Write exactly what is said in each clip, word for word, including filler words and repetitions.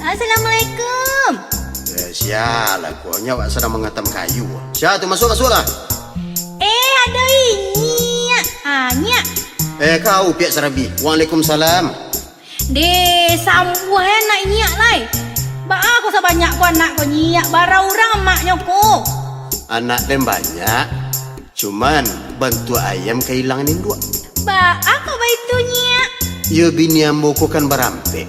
Assalamualaikum. Eh, sia lah, ko nyo awak sadang mangatam kayu. Sia tu, masuak, masuaklah. Eh, ado inyiak. Ah, nyiak. Eh, kau, Piak Sarabi. Waalaikumsalam. Deh, sambuah eh anak inyiak lai. Baa ko sabanyak ko anak ko nyiak, bara urang amaknyo ko? Anak den banyak, cuman bantuak ayam ka ilang induak. Baa kok baitu, nyiak? Yo, bini ambo ko kan barampek.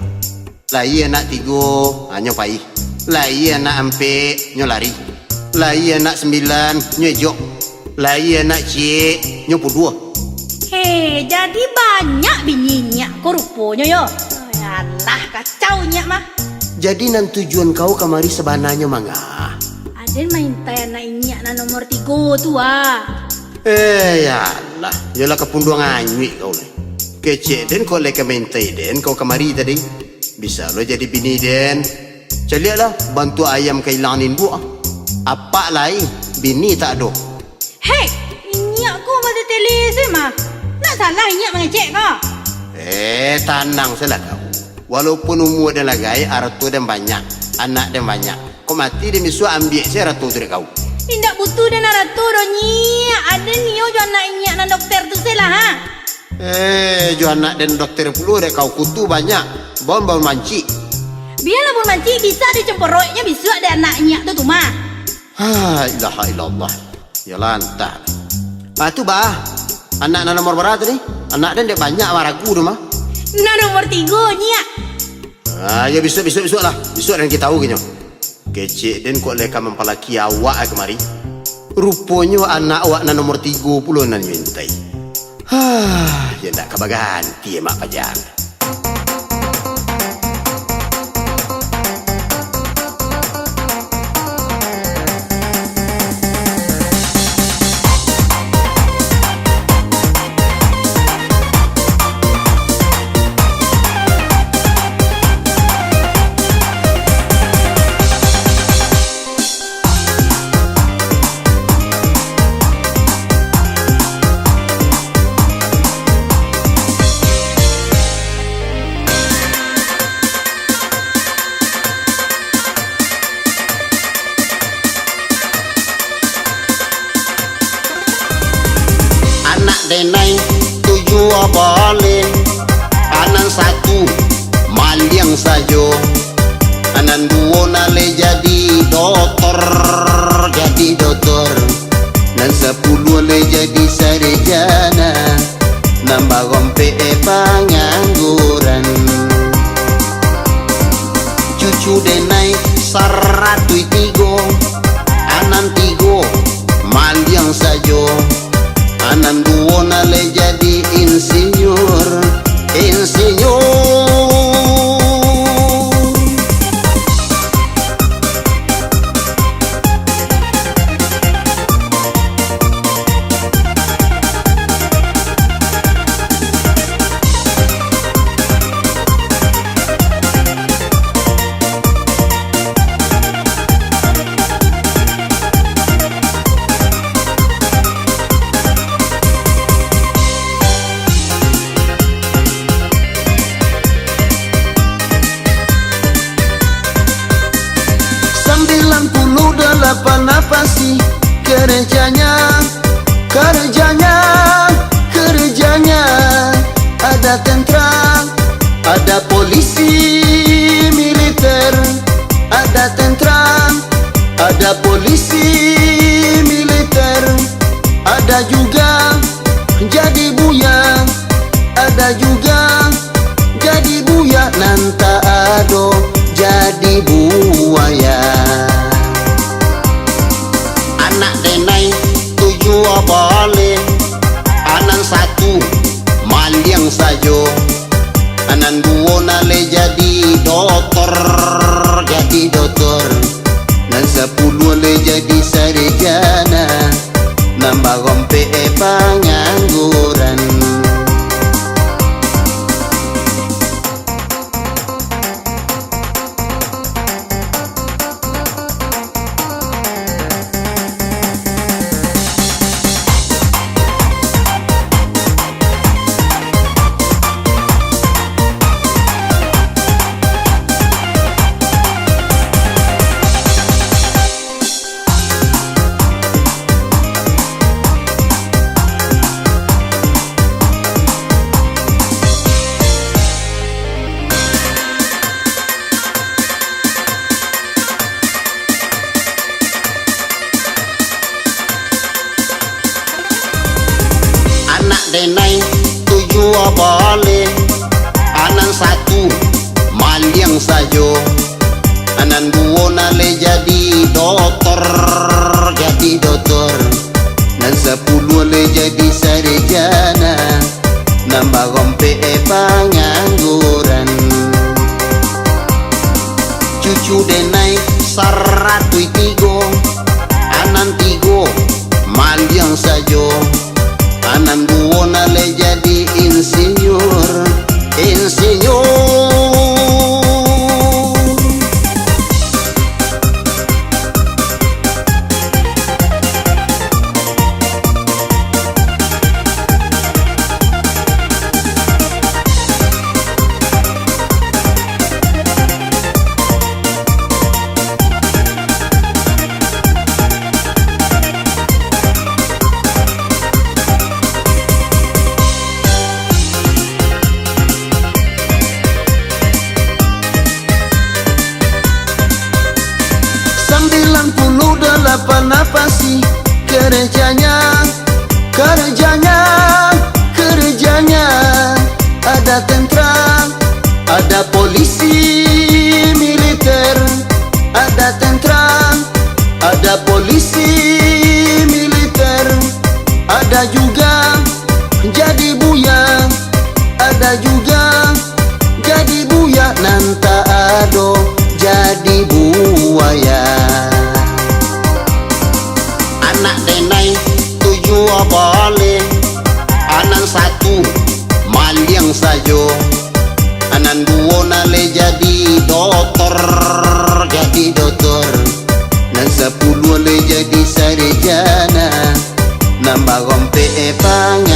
Lai anak tigo, ha, nyo pai. Lai anak ampek, nyo lari. Lai anak sambilan, nyo ejok. Lai anak ciek, nyo pudua. Heh, jadi banyak bini inyiak ko ruponyo yo. Alah, kacau inyiak mah. Jadi nan tujuan kau kamari sabananyo manga? Aden maintai anak inyiak nan nomor tigo tu, ah. Eh, yalah. Yolah, kapunduang anyuik kau lai. Kecek den kok lai ka maintai den kau kamari tadi. Bisa lo jadi bini den. Caliaklah, bantuak ayam ka ilang induak. Apak lai, bini tak ado. Hei, inyiak ko batetele se mah. Nak salah inyiak mangecek ko? Eh, tanang salah kau. Walaupun umua den lah gaek, arato den banyak, anak den banyak. Kok mati den bisuak ambiak se arato tu dek kau. Indak butuh den arato doh, nyiak. Aden nio jo anak inyiak nan dokter tu se lah, ha. Eh, jo anak den dokter pulo dek kau, kutu banyak. Bon, bon mancik. Bialah bon mancik, bisa dicemporoiknyo bisuak dek anak inyiak tu, tu mah. Ha, ilaha illallah. Yo lantah. Ah, tu, Bah. Anak nan nomor bara tadi? Anak den dek banyak maragu tu mah. Nan nomor tigo, nyiak. Ah, yo, bisuak, bisuak, bisuak lah. Bisuak den kito tahu kinyo. Kecek den kok lai ka mampalaki awak ai kamari. Ruponyo anak awak nan nomor tigo pulo nan nyo intai. Hah, yo ndak ka baganti emak paja. Anak denai tujuah baleh, anan satu maliang sajo, anan duo nan lai jadi dotor, jadi dotor, nan sapuluah lai jadi sarjana, nan barompek eh pangangguran. Cucu denai saratuih tigo, anan tigo maliang sajo, anan duo nan lai jadi insinyur, insinyur. Sambilan puluah dalapan apa sih kerjanya? Kerjanya, kerjanya, ada tentara, ada polisi militer, ada tentara, ada polisi militer, ada juga jadi buya, ada juga jadi buya, nan tak ado jadi buaya. Anak denai tujuah baleh, anan satu maliang sajo, anan duo nan lai jadi dotor, jadi dotor, nan sapuluah lai jadi sarjana, nan barompek eh pangangguran. Dua baleh, anan satu maliang sajo, anan duo nan lai jadi dotor, jadi dotor, nan sapuluah lai jadi sarjana, nan barompek pangangguran. Cucu denai saratuih tigo, anan tigo maliang sajo, anan duo nan lai jadi insinyur, insinyur. Sambilan puluah dalapan apasi kerjanya, kerjanya, kerjanya. Ada tentara, ada polisi militer, ada tentara, ada polisi militer, ada juga jadi buya, ada juga jadi buya nan tak ado jadi buaya. Anak denai tujuah baleh, anan satu maliang sajo, anan duo nan lai jadi dotor, jadi dotor, nan sapuluah lai jadi sarjana, nan barompek pang